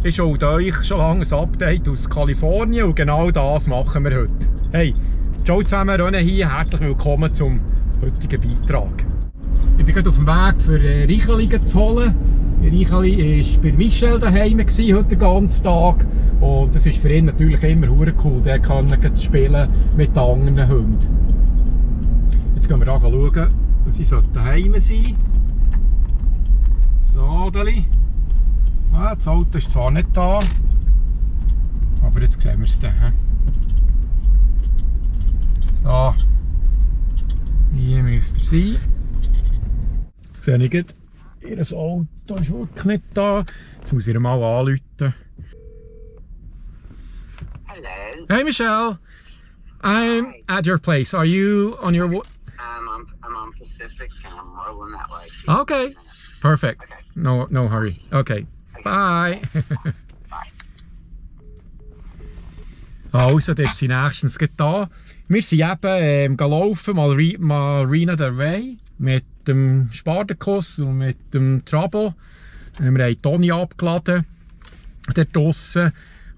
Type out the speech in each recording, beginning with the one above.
Ich schulde euch schon lange ein Update aus Kalifornien und genau das machen wir heute. Hey, ciao zusammen, René hier, herzlich willkommen zum heutigen Beitrag. Ich bin gerade auf dem Weg für Reicheli zu holen. Reicheli war bei Michel daheim heute den ganzen Tag und das ist für ihn natürlich immer cool, der kann spielen mit den anderen Hunden. Jetzt gehen wir da schauen, sie sollten daheim sein. So, Deli. Ah, das Auto ist zwar nicht da, aber jetzt sehen wir es dann. So, hier müsste er sein. Jetzt sehe ich gerade, ihr Auto ist wirklich nicht da. Jetzt muss ich ihn mal anrufen. Hello. Hey Michelle, I'm at your place. Are you on your way? I'm on Pacific and I'm rolling that way. Okay, perfect. Okay. No hurry. Okay, bye. Also, der ist sie nächstens da. Wir sind eben gelaufen, Marina del Rey, mit dem Spartacus und mit dem Trouble. Wir haben Toni abgeladen, dort draussen.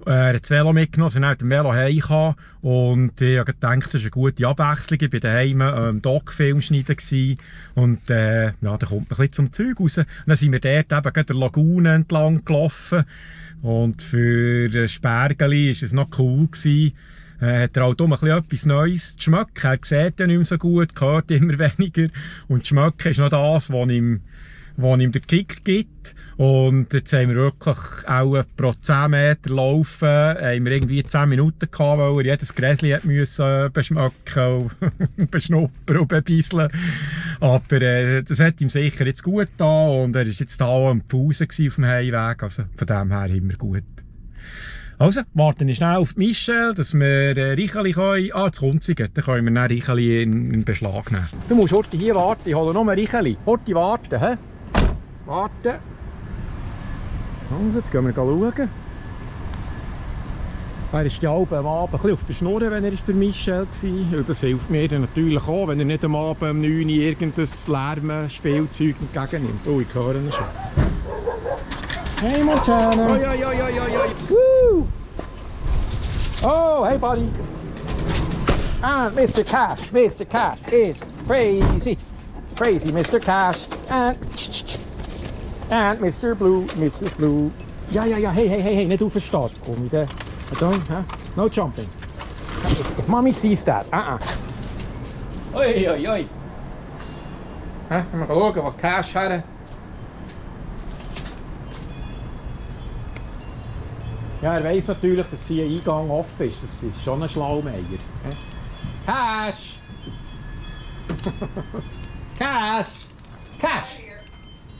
Er hat das Velo mitgenommen, sind auch mit dem Velo heimgekommen. Und ich habe gedacht, das ist eine gute Abwechslung. Ich war daheim Doc-Film schneiden. Und ja, da kommt man ein bisschen zum Zeug raus. Und dann sind wir dort eben der Lagune entlang gelaufen. Und für Spergeli war es noch cool. Hat er halt ein bisschen etwas Neues zu schmecken. Er sieht ja nicht mehr so gut, hört immer weniger. Und das Schmecken ist noch das, was ihm der Kick gibt. Und jetzt haben wir wirklich auch pro 10 Meter laufen, haben wir irgendwie 10 Minuten gehabt, weil er jedes Gräschen müssen beschmecken und beschnuppern und bebisseln. Aber das hat ihm sicher jetzt gut getan und er war jetzt da am Pfusen auf dem Heimweg, also von dem her immer gut. Also, warten wir schnell auf Michel, dass wir Reicheli können. Ah, jetzt kommt sie, dann können wir dann Reicheli in Beschlag nehmen. Du musst heute hier warten, ich hole nur Reicheli. Heute warten, hä? Warten. Und jetzt gehen wir schauen. Er ist ja am Abend ein bisschen auf der Schnur, wenn er bei Michel war. Und das hilft mir dann natürlich auch, wenn er nicht am Abend um 9 Uhr irgendein Lärmspielzeug entgegennimmt. Oh, ich höre ihn schon. Hey Montana! Oi, oi, oi, oi, oi. Woo! Oh, hey buddy! And Mr. Cash is crazy! Crazy Mr. Cash! And Mr. Blue, Mrs. Blue. Ja, hey, nicht aufstehen. Komm ich da. No jumping. If mommy sees that. Oi. Mal schauen, was Cash hat. Ja, er weiss natürlich, dass hier ein Eingang offen ist. Das ist schon ein Schlaumeier. Cash! Cash!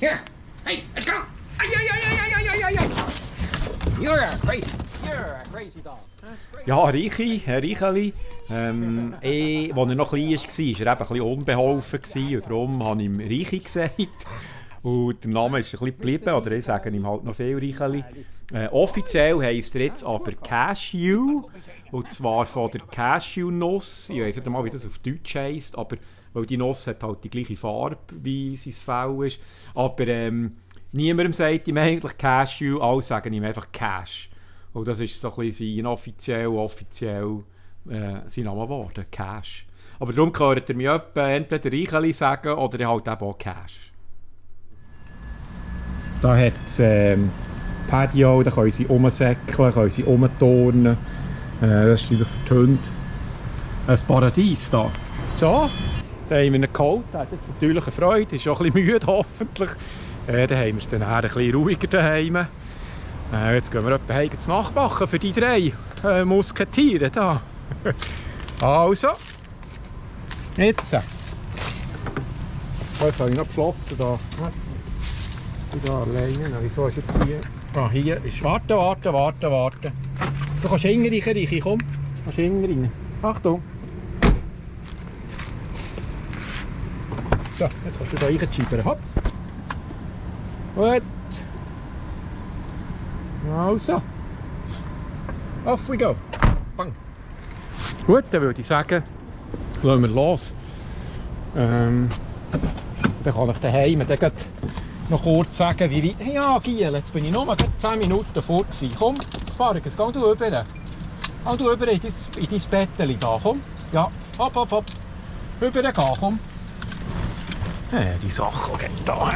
Here! Hey, let's go! Ay. You're a crazy dog. Ja, Reicheli. Als er noch klein war, war er eben ein bisschen unbeholfen. Und darum habe ich ihm Reichi gesagt. Und der Name ist ein bisschen geblieben, oder ich sage ihm halt noch viel Reicheli. Offiziell heisst er jetzt aber Cashew. Und zwar von der Cashew-Nuss. Ich weiss nicht mal, wie das auf Deutsch heisst, aber weil die Nuss hat halt die gleiche Farbe, wie sein Fell ist. Aber niemandem sagt ihm eigentlich Cashew, alle sagen ihm einfach Cash. Und das ist so ein bisschen offiziell sein Name geworden, Cash. Aber darum hört er mich entweder Reicheli sagen oder halt eben auch Cash. Da hat es Patio, da können sie rumsäckeln, können sie rumturnen. Das ist natürlich für die Hunde ein Paradies da. So, dann haben wir ihn geholt. Er hat jetzt natürlich eine Freude, ist auch ein bisschen müde hoffentlich. Dann haben wir es dann ein bisschen ruhiger daheim. Jetzt gehen wir etwa heim zu Nacht machen für die 3 Musketiere da. Also, jetzt. Jetzt habe ich noch beschlossen da. Ich da alleine. Wieso ist jetzt hier? Ah, hier ist. Warte. Du kannst hinten komm. Du kannst hinten rein. Achtung. So, jetzt kannst du da reinschieben. Hopp. Gut. Also. Off we go. Bang. Gut, dann würde ich sagen, lassen wir los. Dann kann ich daheim noch kurz sagen, wie weit... Ja, Giel, jetzt bin ich noch mal 10 Minuten vor gewesen. Komm, Spargus, geh du rüber. Geh du rüber in dein Bettchen da, komm. Ja, hopp. Rüber gehen, komm. Die Sache geht da.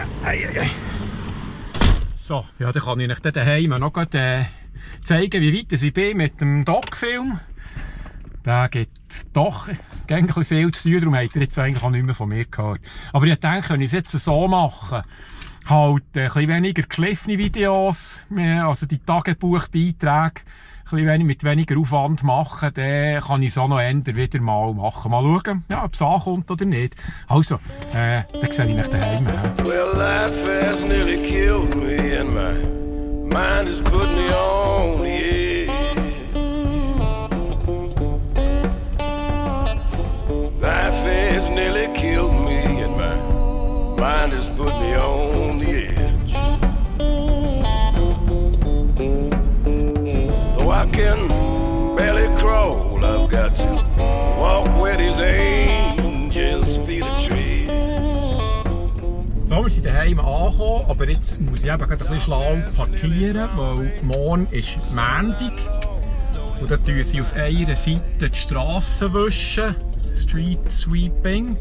So, ja, dann kann ich euch daheim noch zeigen, wie weit ich bin mit dem Doc-Film. Der gibt doch viel zu tun, darum habt ihr jetzt eigentlich auch nicht mehr von mir gehört. Aber ich denke, wenn ich es jetzt so machen, halt ein bisschen weniger geschliffene Videos, also die Tagebuchbeiträge, mit weniger Aufwand machen, dann kann ich es auch noch ändern wieder mal machen. Mal schauen, ja, ob es ankommt oder nicht. Also, dann sehe ich euch daheim. Well, life has nearly killed me and my mind has put me on the edge. Life has nearly killed me and my mind has put me on the edge. Though I can barely crawl, I've got to walk where these angels feel a tread. So, wir sind daheim angekommen, aber jetzt muss ich eben ein bisschen schlau parkieren, weil morgen ist Montag. Und da tun sie auf einer Seite die Strassen wischen, Street Sweeping.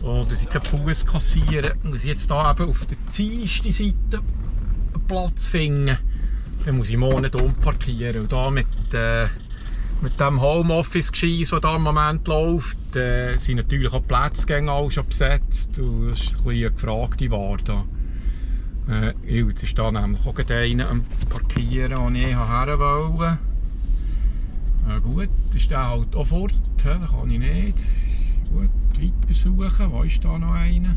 Und dass ich keinen Fuß kassieren, muss ich jetzt hier eben auf der zweiten Seite einen Platz finden. Dann muss ich morgen nicht umparkieren. Und da mit dem Homeoffice-Gescheiss, das hier im Moment läuft, sind natürlich auch die Plätzgänge alle schon besetzt. Und das ist ein bisschen eine gefragte Ware. Jetzt ist da nämlich auch einer am Parkieren, den ich her wollte. Gut, ist der halt auch fort. Den kann ich nicht. Gut, weiter suchen. Wo ist da noch einer?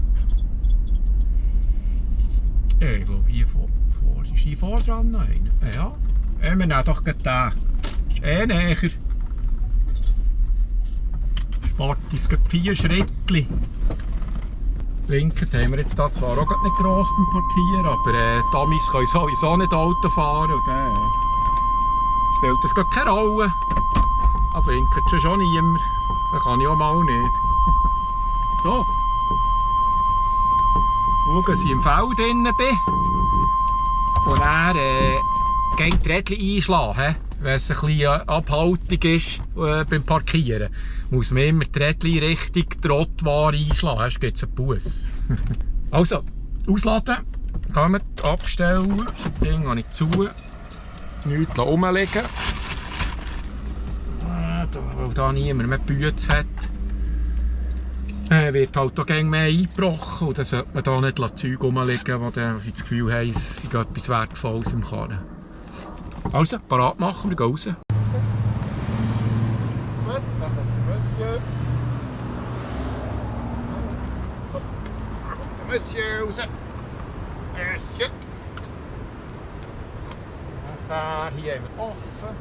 Ich glaube, hier ist hier vor dran noch einer. Ja, wir nehmen doch gerade den. Ist näher. Spart uns gerade 4 Schrittchen. Blinken haben wir jetzt da zwar auch nicht gross beim Parkieren, aber Damis können sowieso nicht Auto fahren. Und dann spielt das gar keine Rolle. Aber blinkt schon niemand. Das kann ich auch mal nicht. So. Schauen, dass ich im Feld drin bin. Und dann gehen die Rädchen einschlagen. Wenn es ein bisschen Abhaltung ist beim Parkieren, muss man immer die Rädchen Richtung Trottoir einschlagen, sonst gibt es einen Bus. Also, ausladen, kann man abstellen, das Ding habe ich zu, nichts rumlegen. Weil da niemand mehr Bütze hat, wird halt auch mehr eingebrochen und dann sollte man da nicht Zeug rumliegen, wo sie das Gefühl haben, es sei etwas Wertvolles im Karren. Also, parat machen, wir gehen raus. Gut, dann Monsieur. Monsieur raus. Monsieur. Hier haben wir offen.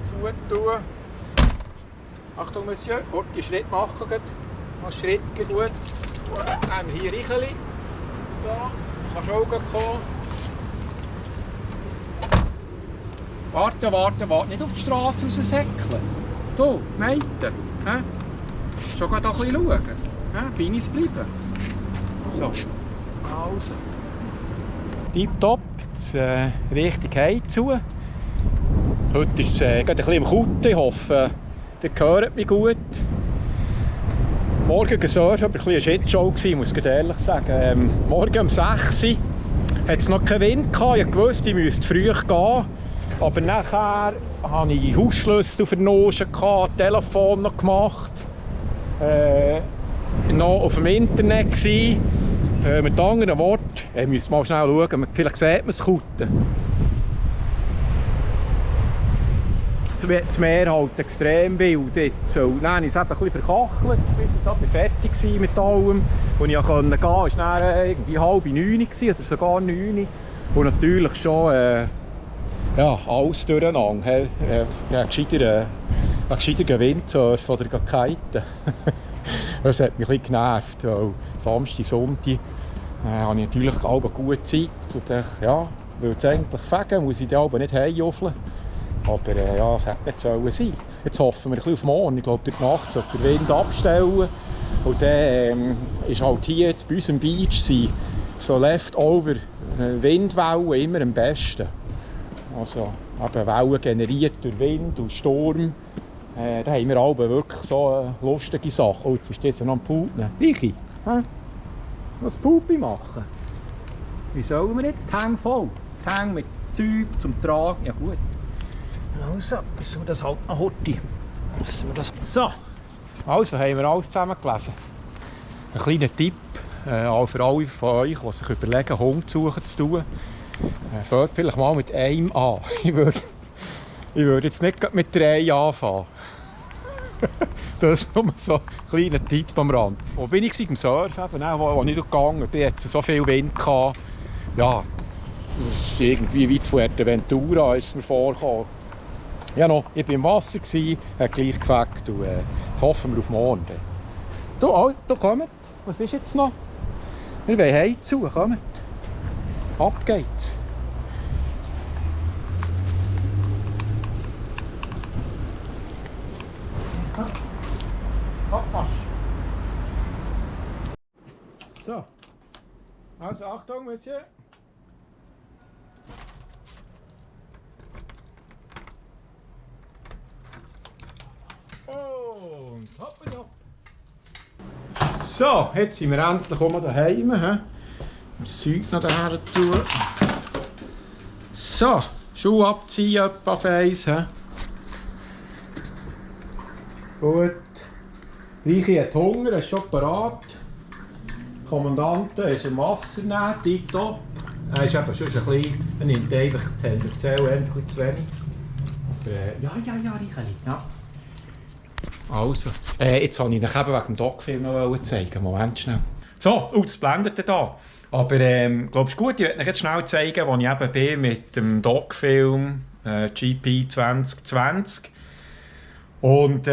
Zutun. Achtung, Monsieur. Die Schritt machen. Noch Schrittchen gut. Dann haben wir hier Reicheli. Da kannst du auch kommen. Warte, nicht auf die Straße raussäckeln. Du, Meite, schon gerade ein bisschen schauen. Bei uns bleiben. So, also. Tipptopp, jetzt richtig heimzu. Heute ist es gerade ein bisschen im Kutten, ich hoffe, ihr hört mich gut. Morgen gesurft, aber ein bisschen eine Shitshow gewesen, muss ich ehrlich sagen. Morgen um 6 Uhr hat es noch keinen Wind gehabt, ich wusste, ich müsste früh gehen. Aber nachher hatte ich Hausschlüssel auf der Nase, Telefon noch gemacht, noch auf dem Internet gsi. Mit anderen Worten, ich müsste mal schnell schauen, vielleicht sieht man es Kutten. Das Meer halt extrem wild jetzt. Und dann habe ich es eben ein bisschen verkachelt, bis ich fertig war mit allem. Und ich konnte gehen, war dann irgendwie 8:30 oder sogar 9. Und natürlich schon ja, alles durcheinander. Ja, gescheiter Windsurfen oder kiten. Das hat mich ein bisschen genervt, weil Samstag, Sonntag habe ich natürlich alle gute Zeit. Und ja, will es eigentlich fegen, muss ich die Alben nicht heimjuffeln. Aber ja, es hätte nicht sollen sein. Jetzt hoffen wir ein bisschen auf morgen. Ich glaube, durch die Nacht sollte der Wind abstellen. Und dann ist halt hier jetzt bei uns am Beach so Leftover Windwellen immer am besten. Also eben Wellen generiert durch Wind und Sturm. Da haben wir alle wirklich so lustige Sachen. Oh, jetzt ist jetzt noch ein Puten. Vicky, was Pupi machen? Wie sollen wir jetzt die Hänge voll? Die Hänge mit Zeug zum Tragen. Ja gut. Also, müssen wir das halt noch heute. So, also haben wir alles zusammengelesen. Ein kleiner Tipp auch für alle von euch, die sich überlegen, Hund suchen zu tun. Fängt vielleicht mal mit einem an. Ich würde jetzt nicht mit 3 anfangen. Das ist nur so ein kleiner Tipp am Rand. Wo bin ich beim Surfen? Wo ich gegangen bin, hatte es so viel Wind gehabt. Ja, das ist irgendwie wie zu Fuerteventura ist mir vorgekommen. Ja, noch, ich war im Wasser, hat gleich gefegt und jetzt hoffen wir auf morgen. Du kommt. Was ist jetzt noch? Wir wollen heimzu, kommt. Ab geht's. So. Also Achtung, Monsieur. Und hoppla. So, jetzt sind wir endlich daheim. Das Zeug noch daher tun. So, Schuhe abziehen, etwa auf 1. Gut. Reiche hat Hunger, ist schon bereit. Der Kommandant ist im Wasser nehmen, tipptopp. Er ist eben schon ein bisschen, er nimmt einfach tendenziell ein bisschen zu wenig. Aber ja, Reicheli, ja. Also, jetzt wollte ich euch eben wegen dem Doc-Film noch zeigen. Moment schnell. So, das blendet da. Aber ich glaube, es ist gut, ich werde euch jetzt schnell zeigen, wo ich eben bin mit dem Doc-Film GP 2020. Und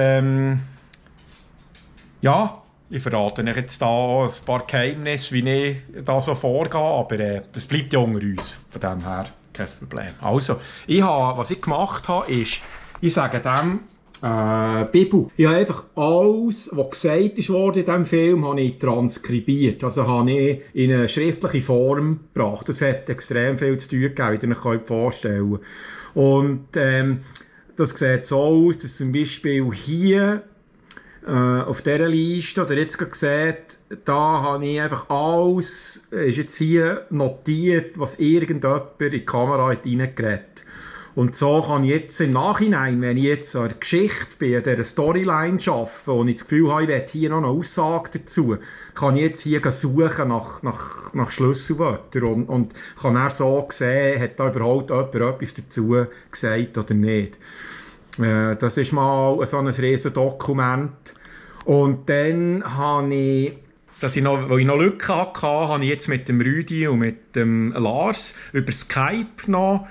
ja, ich verrate euch jetzt da ein paar Geheimnisse, wie ich da so vorgehe, aber das bleibt ja unter uns, von dem her kein Problem. Also, was ich gemacht habe, ist, ich sage dem Bibel. Ich habe einfach alles, was gesagt wurde in diesem Film, habe ich transkribiert. Also habe ich in eine schriftliche Form gebracht. Das hat extrem viel zu tun gegeben, wie ihr euch vorstellen könnt. Und das sieht so aus, dass zum Beispiel hier auf dieser Liste, oder jetzt gerade seht, da habe ich einfach alles, ist jetzt hier notiert, was irgendjemand in die Kamera reingeredet hat. Und so kann ich jetzt im Nachhinein, wenn ich jetzt an der Geschichte bin, an dieser Storyline arbeite und ich das Gefühl habe, ich will hier noch eine Aussage dazu, kann ich jetzt hier suchen nach Schlüsselwörtern und kann dann so sehen, hat da überhaupt jemand etwas dazu gesagt oder nicht. Das ist mal so ein riesen Dokument. Und dann habe ich, weil ich noch Lücken hatte, habe ich jetzt mit dem Rüdi und mit dem Lars über Skype noch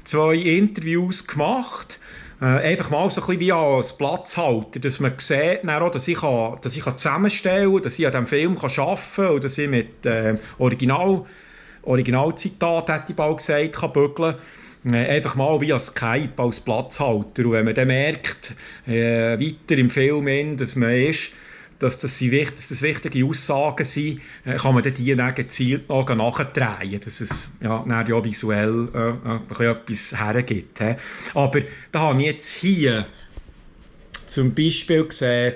2 Interviews gemacht. Einfach mal so ein bisschen wie als Platzhalter, dass man sieht, auch, dass ich zusammenstellen kann, dass ich an diesem Film arbeiten kann und dass ich mit Originalzitat, hätte ich bald gesagt, kann bügeln. Einfach mal wie als Skype, als Platzhalter. Und wenn man dann merkt, weiter im Film, dass man ist, dass das wichtige Aussagen sind, kann man dann die dann gezielt noch nachdrehen, dass es dann ja visuell etwas hergibt. Aber da habe ich jetzt hier zum Beispiel gesehen,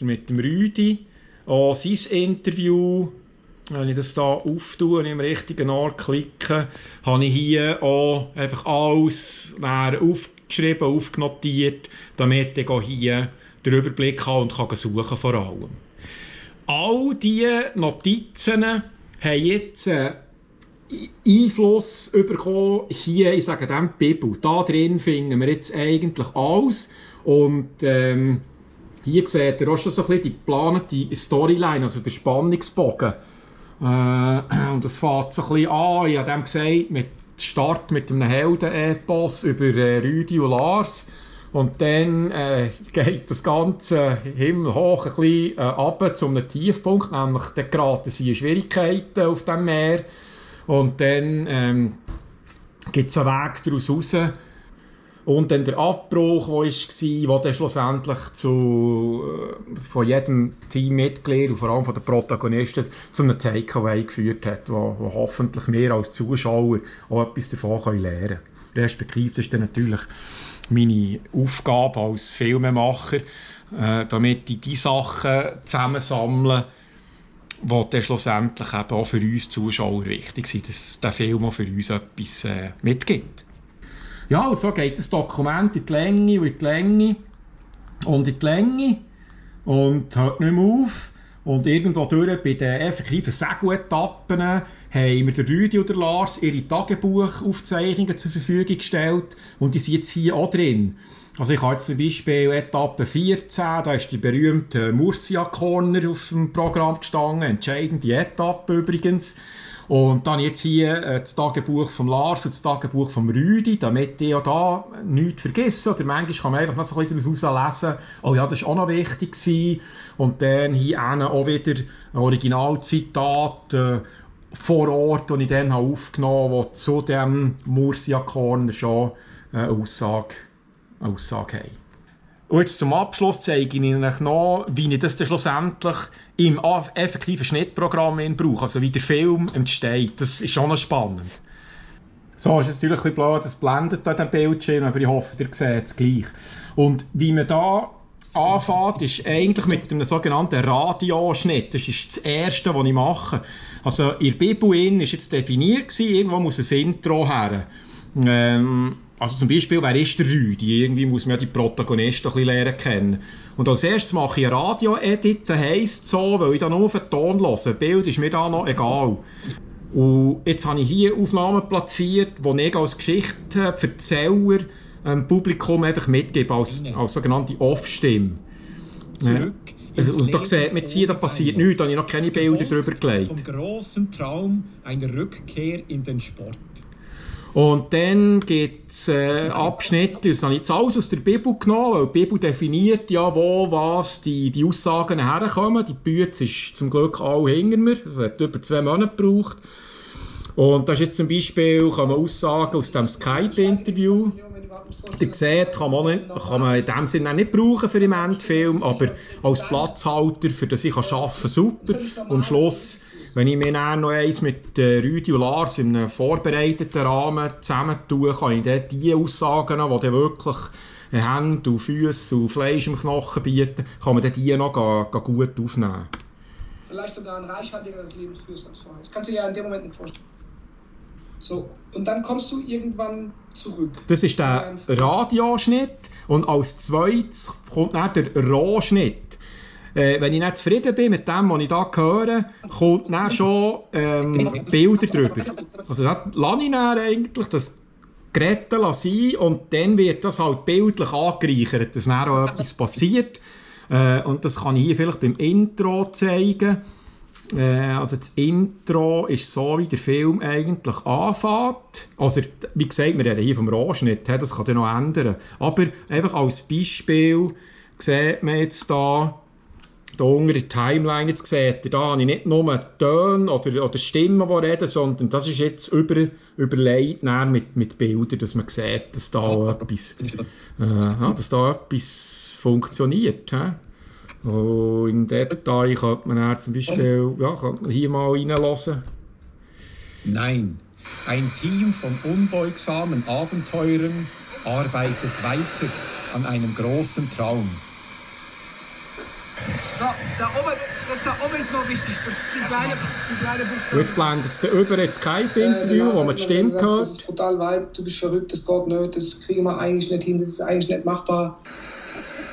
mit dem Rüdi, auch sein Interview. Wenn ich das hier auftue und im richtigen Ort klicke, habe ich hier auch einfach alles aufgeschrieben, aufgenotiert, damit ich hier den Überblick habe und kann suchen vor allem. All diese Notizen haben jetzt Einfluss bekommen, hier, ich sage dem Bibel. Da drin finden wir jetzt eigentlich alles. Und hier seht ihr auch schon so ein bisschen die geplante Storyline, also der Spannungsbogen. Und das fängt so ein bisschen an, ich habe dem gesagt, mit Start mit einem Helden-Epos über Rüdi und Lars. Und dann geht das Ganze himmelhoch ein bisschen runter zu einem Tiefpunkt, nämlich dann geraten sie in Schwierigkeiten auf dem Meer. Und dann gibt es einen Weg daraus raus. Und dann der Abbruch, der war, der dann schlussendlich von jedem Teammitglied und vor allem von den Protagonisten zu einem Takeaway geführt hat, wo hoffentlich wir als Zuschauer auch etwas davon lernen können. Respektive, das ist dann natürlich meine Aufgabe als Filmemacher, damit ich die Sachen zusammensammle, die dann schlussendlich eben auch für uns Zuschauer wichtig sind, dass der Film auch für uns etwas mitgibt. Ja, und so geht das Dokument in die Länge und in die Länge und in die Länge und hört nicht mehr auf. Und irgendwo durch bei den effektiven Segel-Etappen haben wir der Rüdi und der Lars ihre Tagebuchaufzeichnungen zur Verfügung gestellt und die sind jetzt hier auch drin. Also ich habe jetzt zum Beispiel Etappe 14, da ist die berühmte Murcia Corner auf dem Programm gestanden, entscheidende Etappe übrigens. Und dann jetzt hier das Tagebuch von Lars und das Tagebuch von Rüdi, damit ich ja da nichts vergessen. Oder manchmal kann man einfach noch so ein bisschen daraus herauslesen, oh ja, das war auch noch wichtig gewesen. Und dann hier auch wieder ein Originalzitat vor Ort, das ich dann aufgenommen habe, das zu dem Murcia Corner schon eine Aussage haben. Und jetzt zum Abschluss zeige ich Ihnen noch, wie ich das dann schlussendlich im effektiven Schnittprogramm brauche, also wie der Film entsteht. Das ist schon noch spannend. So, ist jetzt natürlich ein bisschen blöd, das blendet da den Bildschirm, aber ich hoffe, ihr seht es gleich. Und wie man da anfängt, ist eigentlich mit einem sogenannten Radioschnitt. Das ist das Erste, was ich mache. Also in der Bibel war jetzt definiert, irgendwo muss ein Intro her. Also zum Beispiel, wer ist der Rüdi? Irgendwie muss man ja die Protagonisten ein bisschen lernen kennen. Und als erstes mache ich einen Radio-Edit, das heisst so, weil ich da nur auf den Ton höre. Bild ist mir da noch egal. Und jetzt habe ich hier Aufnahmen platziert, die ich als Geschichtenverzähler dem Publikum einfach mitgebe, als sogenannte Off-Stimme. Zurück und da sieht man jetzt hier, da passiert nichts, da habe ich noch keine Bilder drüber gelegt. Vom grossen Traum einer Rückkehr in den Sport. Und dann gibt es Abschnitte, das habe ich jetzt alles aus der Bibel genommen, weil die Bibel definiert ja, wo was die Aussagen herkommen. Die Bücher ist zum Glück alle hinter mir, das hat über 2 Monate gebraucht. Und das ist jetzt zum Beispiel, kann man Aussagen aus dem Skype-Interview. Ihr seht, kann man in dem Sinne nicht brauchen für den Endfilm, aber als Platzhalter, für das ich arbeiten kann, super. Und am Schluss, wenn ich mir dann noch eins mit Rüdi und Lars in einem vorbereiteten Rahmen zusammentue, kann ich dann die Aussagen, die dann wirklich Hände und Füße und Fleisch im Knochen bieten, kann man dann die noch gut aufnehmen. Vielleicht sogar ein reichhaltigeres Leben führst als vorher. Das kannst du dir ja in dem Moment nicht vorstellen. So, und dann kommst du irgendwann zurück. Das ist der Radioschnitt und als zweites kommt dann der Rohschnitt. Wenn ich nicht zufrieden bin mit dem, was ich hier höre, kommt dann schon Bilder drüber. Also da lasse ich dann eigentlich das Gerät sein und dann wird das halt bildlich angereichert, dass dann auch etwas passiert. Und das kann ich hier vielleicht beim Intro zeigen. Also das Intro ist so, wie der Film eigentlich anfängt. Also, wie gesagt, wir reden hier vom Rohschnitt, das kann dann noch ändern. Aber einfach als Beispiel sieht man jetzt da unter der Timeline, jetzt seht ihr, da habe ich nicht nur Töne oder Stimmen, die reden, sondern das ist jetzt überlegt mit Bildern, dass man sieht, dass da etwas funktioniert. He? Und im Detail könnte man dann zum Beispiel hier mal reinhören. Nein, ein Team von unbeugsamen Abenteurern arbeitet weiter an einem großen Traum. So, da oben ist noch wichtig, das ist die kleine Buchstabe. Jetzt blendet es über ins Skype-Interview, wo man die Stimme hört. Das ist total weit, du bist verrückt, das geht nicht, das kriegen wir eigentlich nicht hin, das ist eigentlich nicht machbar.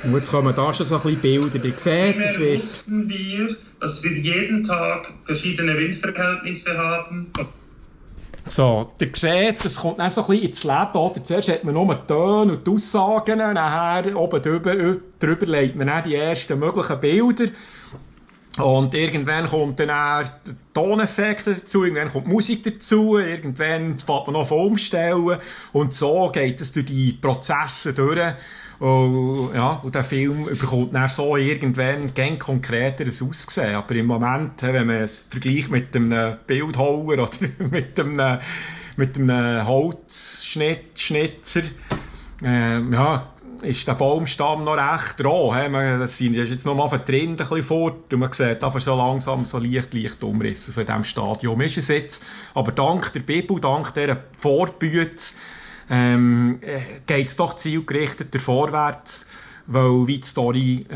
Und jetzt kommen da schon so ein bisschen Bilder. Ihr seht, es wird... wussten wir, dass wir jeden Tag verschiedene Windverhältnisse haben. So, ihr seht, es kommt dann so ein bisschen ins Leben. Oder? Zuerst hat man nur die Töne und die Aussagen, nachher oben drüber legt man dann die ersten möglichen Bilder. Und irgendwann kommt dann der Toneffekt dazu, irgendwann kommt die Musik dazu, irgendwann fängt man noch auf umstellen. Und so geht es durch die Prozesse durch. Und der Film bekommt dann so irgendwann ein konkreteres Aussehen. Aber im Moment, wenn man es vergleicht mit einem Bildhauer oder mit einem Holzschnitzer, ist der Baumstamm noch recht roh. Das ist jetzt noch mal von der Rinde ein bisschen fort und man sieht einfach so langsam so leicht Umrisse. So in diesem Stadium ist es jetzt. Aber dank der Bibel, dank dieser Vorbüte, geht es doch zielgerichteter vorwärts, weil wie die Story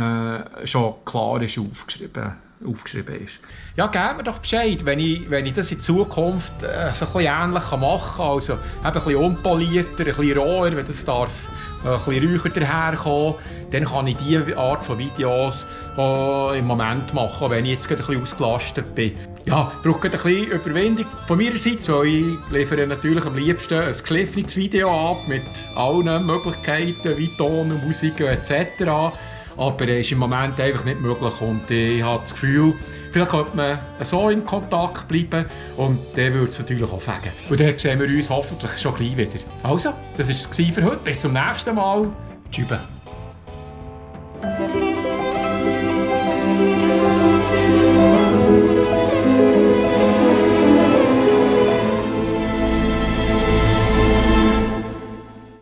schon klar ist aufgeschrieben ist. Ja, gebt mir doch Bescheid, wenn ich das in Zukunft so ein bisschen ähnlich machen kann. Also ein bisschen unpolierter, ein bisschen roher, wenn das darf ein bisschen räucher daherkommen, dann kann ich diese Art von Videos im Moment machen, wenn ich jetzt gerade ein bisschen ausgelastet bin. Ja, ich brauche ein bisschen Überwindung von meiner Seite, weil ich liefere natürlich am liebsten ein geschliffenes Video ab mit allen Möglichkeiten wie Ton und Musik etc. Aber es ist im Moment einfach nicht möglich und ich habe das Gefühl, vielleicht könnte man so in Kontakt bleiben und dann würde es natürlich auch fegen. Und dann sehen wir uns hoffentlich schon gleich wieder. Also, das war es für heute. Bis zum nächsten Mal. Tschüss.